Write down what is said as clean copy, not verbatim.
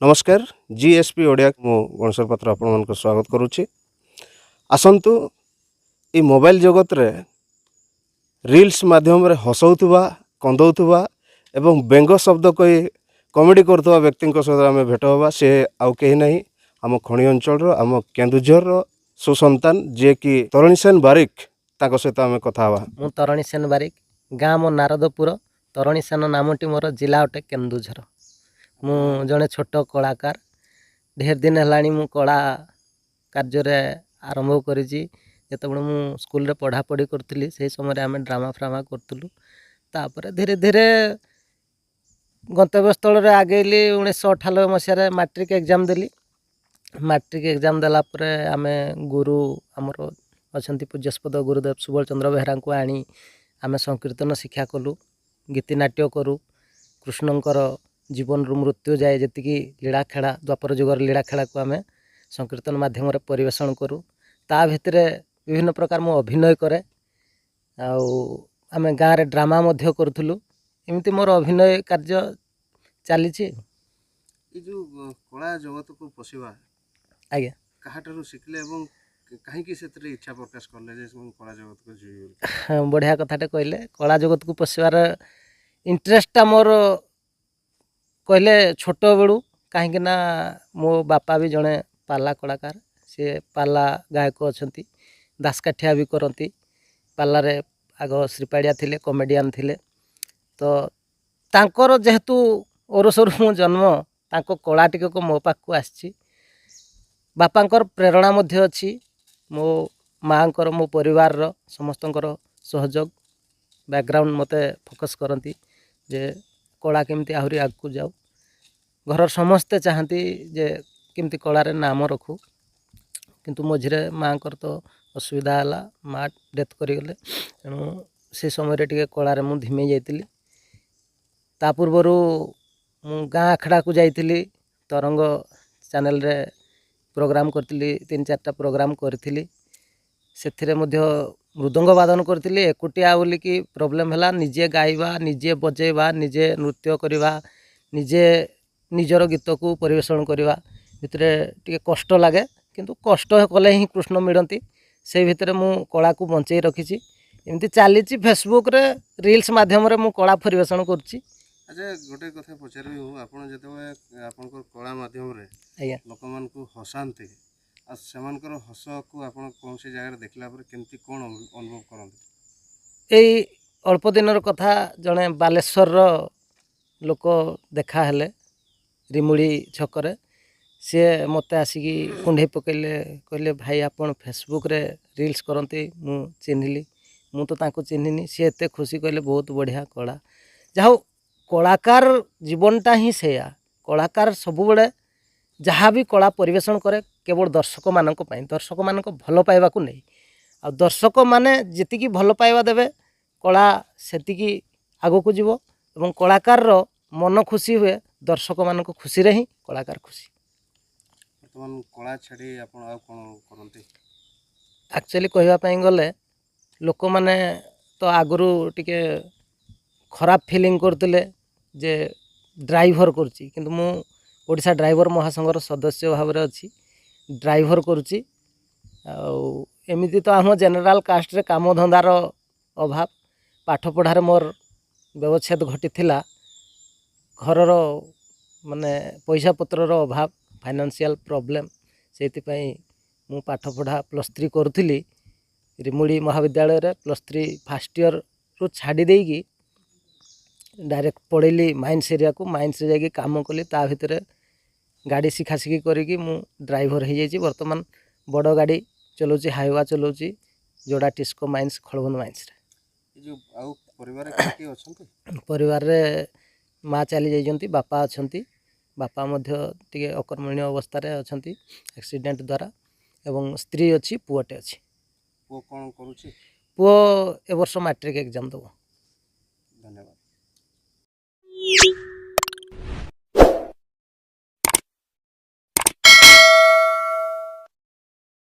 ନମସ୍କାର, ଜିଏସ୍ପି ଓଡ଼ିଆ, ମୁଁ ଗଣେଶ୍ୱର ପାତ୍ର ଆପଣମାନଙ୍କୁ ସ୍ୱାଗତ କରୁଛି। ଆସନ୍ତୁ, ଏଇ ମୋବାଇଲ ଜଗତରେ ରିଲ୍ସ ମାଧ୍ୟମରେ ହସଉଥିବା, କନ୍ଦଉଥିବା ଏବଂ ବ୍ୟଙ୍ଗ ଶବ୍ଦ କହି କମେଡ଼ି କରୁଥିବା ବ୍ୟକ୍ତିଙ୍କ ସହିତ ଆମେ ଭେଟ ହେବା। ସେ ଆଉ କେହି ନାହିଁ, ଆମ ଖଣି ଅଞ୍ଚଳର, ଆମ କେନ୍ଦୁଝରର ସୁସନ୍ତାନ, ଯିଏକି ତରଣୀସେନ ବାରିକ। ତାଙ୍କ ସହିତ ଆମେ କଥା ହେବା। ମୁଁ ତରଣୀସେନ ବାରିକ। ଗାଁ ମୋ ନାରଦପୁର। ତରଣୀସେନ ନାମଟି ମୋର, ଜିଲ୍ଲା ଅଟେ କେନ୍ଦୁଝର। ମୁଁ ଜଣେ ଛୋଟ କଳାକାର। ଢେର ଦିନ ହେଲାଣି ମୁଁ କଳା କାର୍ଯ୍ୟରେ ଆରମ୍ଭ କରିଛି। ଯେତେବେଳେ ମୁଁ ସ୍କୁଲରେ ପଢ଼ାପଢ଼ି କରୁଥିଲି, ସେହି ସମୟରେ ଆମେ ଡ୍ରାମା ଫ୍ରାମା କରୁଥିଲୁ। ତାପରେ ଧୀରେ ଧୀରେ ଗନ୍ତବ୍ୟସ୍ଥଳରେ ଆଗେଇଲି। 1998 ମସିହାରେ ମାଟ୍ରିକ ଏକ୍ଜାମ୍ ଦେଲି। ମାଟ୍ରିକ ଏକ୍ଜାମ୍ ଦେଲା ପରେ ଆମେ ଗୁରୁ ଆମର ଅଛନ୍ତି ପୂଜ୍ୟାସ୍ପଦ ଗୁରୁଦେବ ସୁବଳ ଚନ୍ଦ୍ର ବେହେରାଙ୍କୁ ଆଣି ଆମେ ସଂକୀର୍ତ୍ତନ ଶିକ୍ଷା କଲୁ, ଗୀତିନାଟ୍ୟ କରୁ। କୃଷ୍ଣଙ୍କର ଜୀବନରୁ ମୃତ୍ୟୁ ଯାଏ ଯେତିକି ଲୀଳାଖେଳା, ଦ୍ୱାପର ଯୁଗର ଲୀଳାଖେଳାକୁ ଆମେ ସଂକୀର୍ତ୍ତନ ମାଧ୍ୟମରେ ପରିବେଷଣ କରୁ। ତା ଭିତରେ ବିଭିନ୍ନ ପ୍ରକାର ମୁଁ ଅଭିନୟ କରେ ଆଉ ଆମେ ଗାଁରେ ଡ୍ରାମା ମଧ୍ୟ କରୁଥିଲୁ। ଏମିତି ମୋର ଅଭିନୟ କାର୍ଯ୍ୟ ଚାଲିଛି। ଏ ଯେଉଁ କଳା ଜଗତକୁ ପଶିବା, କାହାଠାରୁ ଶିଖିଲେ ଏବଂ କାହିଁକି ସେଥିରେ ଇଚ୍ଛା ପ୍ରକାଶ କଲେ ଯେ ମୁଁ କଳା ଜଗତକୁ ଯିବି ବୋଲି? ବଢ଼ିଆ କଥାଟେ କହିଲେ। କଳା ଜଗତକୁ ପଶିବାର ଇଣ୍ଟରେଷ୍ଟଟା ମୋର କହିଲେ ଛୋଟବେଳୁ, କାହିଁକି ନା ମୋ ବାପା ବି ଜଣେ ପାଲା କଳାକାର। ସିଏ ପାଲା ଗାୟକ ଅଛନ୍ତି, ଦାସକାଠିଆ ବି କରନ୍ତି ପାଲାରେ। ଆଗ ଶ୍ରୀପାଡ଼ିଆ ଥିଲେ, କମେଡ଼ିଆନ୍ ଥିଲେ। ତ ତାଙ୍କର ଯେହେତୁ ଔରସରୁ ମୁଁ ଜନ୍ମ, ତାଙ୍କ କଳା ଟିକକ ମୋ ପାଖକୁ ଆସିଛି। ବାପାଙ୍କର ପ୍ରେରଣା ମଧ୍ୟ ଅଛି, ମୋ ମାଆଙ୍କର, ମୋ ପରିବାରର ସମସ୍ତଙ୍କର ସହଯୋଗ, ବ୍ୟାକଗ୍ରାଉଣ୍ଡ ମୋତେ ଫୋକସ୍ କରନ୍ତି ଯେ କଳା କେମିତି ଆହୁରି ଆଗକୁ ଯାଉ। ଘରର ସମସ୍ତେ ଚାହାନ୍ତି ଯେ କେମିତି କଳାରେ ନାମ ରଖୁ। କିନ୍ତୁ ମଝିରେ ମାଆଙ୍କର ତ ଅସୁବିଧା ହେଲା, ମା ଡେଥ୍ କରିଗଲେ। ତେଣୁ ସେ ସମୟରେ ଟିକେ କଳାରେ ମୁଁ ଧିମେଇ ଯାଇଥିଲି। ତା ପୂର୍ବରୁ ମୁଁ ଗାଁ ଆଖଡ଼ାକୁ ଯାଇଥିଲି, ତରଙ୍ଗ ଚ୍ୟାନେଲରେ ପ୍ରୋଗ୍ରାମ୍ କରିଥିଲି, ତିନି ଚାରିଟା ପ୍ରୋଗ୍ରାମ୍ କରିଥିଲି। ସେଥିରେ ମଧ୍ୟ ମୃଦଙ୍ଗ ବାଦନ କରିଥିଲି ଏକୁଟିଆ ବୋଲିକି ପ୍ରୋବ୍ଲେମ୍ ହେଲା। ନିଜେ ଗାଇବା, ନିଜେ ବଜେଇବା, ନିଜେ ନୃତ୍ୟ କରିବା, ନିଜେ ନିଜର ଗୀତକୁ ପରିବେଷଣ କରିବା ଭିତରେ ଟିକେ କଷ୍ଟ ଲାଗେ। କିନ୍ତୁ କଷ୍ଟ କଲେ ହିଁ କୃଷ୍ଣ ମିଳନ୍ତି। ସେଇ ଭିତରେ ମୁଁ କଳାକୁ ବଞ୍ଚେଇ ରଖିଛି। ଏମିତି ଚାଲିଛି। ଫେସବୁକ୍ରେ ରିଲ୍ସ ମାଧ୍ୟମରେ ମୁଁ କଳା ପରିବେଷଣ କରୁଛି। ଆଚ୍ଛା, ଗୋଟେ କଥା ପଚାରିବି ମୁଁ। ଆପଣ ଯେତେବେଳେ ଆପଣଙ୍କର କଳା ମାଧ୍ୟମରେ ଲୋକମାନଙ୍କୁ ହସାନ୍ତି ଆଉ ସେମାନଙ୍କର ହସକୁ ଆପଣ କୌଣସି ଜାଗାରେ ଦେଖିଲା ପରେ କେମିତି କ'ଣ ଅନୁଭବ କରନ୍ତି? ଏଇ ଅଳ୍ପ ଦିନର କଥା, ଜଣେ ବାଲେଶ୍ୱରର ଲୋକ ଦେଖା ହେଲେ ରିମୁଳି ଛକରେ। ସିଏ ମୋତେ ଆସିକି କୁଣ୍ଢେଇ ପକାଇଲେ, କହିଲେ, "ଭାଇ, ଆପଣ ଫେସବୁକ୍ରେ ରିଲ୍ସ କରନ୍ତି, ମୁଁ ଚିହ୍ନିଲି।" ମୁଁ ତ ତାଙ୍କୁ ଚିହ୍ନିନି। ସିଏ ଏତେ ଖୁସି, କହିଲେ, "ବହୁତ ବଢ଼ିଆ କଳା।" ଯାହା ହଉ, କଳାକାର ଜୀବନଟା ହିଁ ସେଇଆ। କଳାକାର ସବୁବେଳେ ଯାହା ବି କଳା ପରିବେଷଣ କରେ, କେବଳ ଦର୍ଶକମାନଙ୍କ ପାଇଁ, ଦର୍ଶକମାନଙ୍କ ଭଲ ପାଇବାକୁ ନେଇ। ଆଉ ଦର୍ଶକମାନେ ଯେତିକି ଭଲ ପାଇବା ଦେବେ, କଳା ସେତିକି ଆଗକୁ ଯିବ ଏବଂ କଳାକାରର ମନ ଖୁସି ହୁଏ। ଦର୍ଶକମାନଙ୍କ ଖୁସିରେ ହିଁ କଳାକାର ଖୁସି। ବର୍ତ୍ତମାନ କଳା ଛାଡ଼ି ଆପଣ ଆଉ କ'ଣ କରନ୍ତି? ଆକ୍ଚୁଆଲି କହିବା ପାଇଁ ଗଲେ, ଲୋକମାନେ ତ ଆଗରୁ ଟିକେ ଖରାପ ଫିଲିଂ କରୁଥିଲେ ଯେ ଡ୍ରାଇଭର କରୁଛି। କିନ୍ତୁ ମୁଁ ଓଡ଼ିଶା ଡ୍ରାଇଭର ମହାସଂଘର ସଦସ୍ୟ ଭାବରେ ଅଛି, ଡ୍ରାଇଭର କରୁଛି। ଆଉ ଏମିତି ତ ଆମ ଜେନେରାଲ କାଷ୍ଟରେ କାମଧନ୍ଦାର ଅଭାବ। ପାଠପଢ଼ାରେ ମୋର ବ୍ୟବଚ୍ଛେଦ ଘଟିଥିଲା। ଘରର ମାନେ ପଇସା ପତ୍ରର ଅଭାବ, ଫାଇନାନ୍ସିଆଲ ପ୍ରୋବ୍ଲେମ୍, ସେଇଥିପାଇଁ ମୁଁ ପାଠପଢ଼ା +3 କରୁଥିଲି ରିମୁଳି ମହାବିଦ୍ୟାଳୟରେ। +3 ଫାର୍ଷ୍ଟ ଇୟର୍ରୁ ଛାଡ଼ି ଦେଇକି ଡାଇରେକ୍ଟ ପଳେଇଲି ମାଇନ୍ସ ଏରିଆକୁ। ମାଇନ୍ସରେ ଯାଇକି କାମ କଲି। ତା ଭିତରେ ଗାଡ଼ି ଶିଖାଶିଖି କରିକି ମୁଁ ଡ୍ରାଇଭର ହେଇଯାଇଛି। ବର୍ତ୍ତମାନ ବଡ଼ ଗାଡ଼ି ଚଲାଉଛି, ହାଇୱା ଚଲାଉଛି, ଯୋଡ଼ା ଟିସ୍କୋ ମାଇନ୍ସ, ଖଳବନ୍ଦ ମାଇନ୍ସରେ। ଏ ଯେଉଁ ଆଉ ପରିବାରରେ କିଏ କିଏ ଅଛନ୍ତି? ପରିବାରରେ ମା ଚାଲି ଯାଇଛନ୍ତି, ବାପା ଅଛନ୍ତି। ବାପା ମଧ୍ୟ ଟିକେ ଅକର୍ମଣ୍ୟ ଅବସ୍ଥାରେ ଅଛନ୍ତି ଆକ୍ସିଡେଣ୍ଟ ଦ୍ୱାରା। ଏବଂ ସ୍ତ୍ରୀ ଅଛି, ପୁଅଟେ ଅଛି। ପୁଅ କ'ଣ କରୁଛି? ପୁଅ ଏ ବର୍ଷ ମାଟ୍ରିକ ଏକ୍ଜାମ୍ ଦେବ। ଧନ୍ୟବାଦ।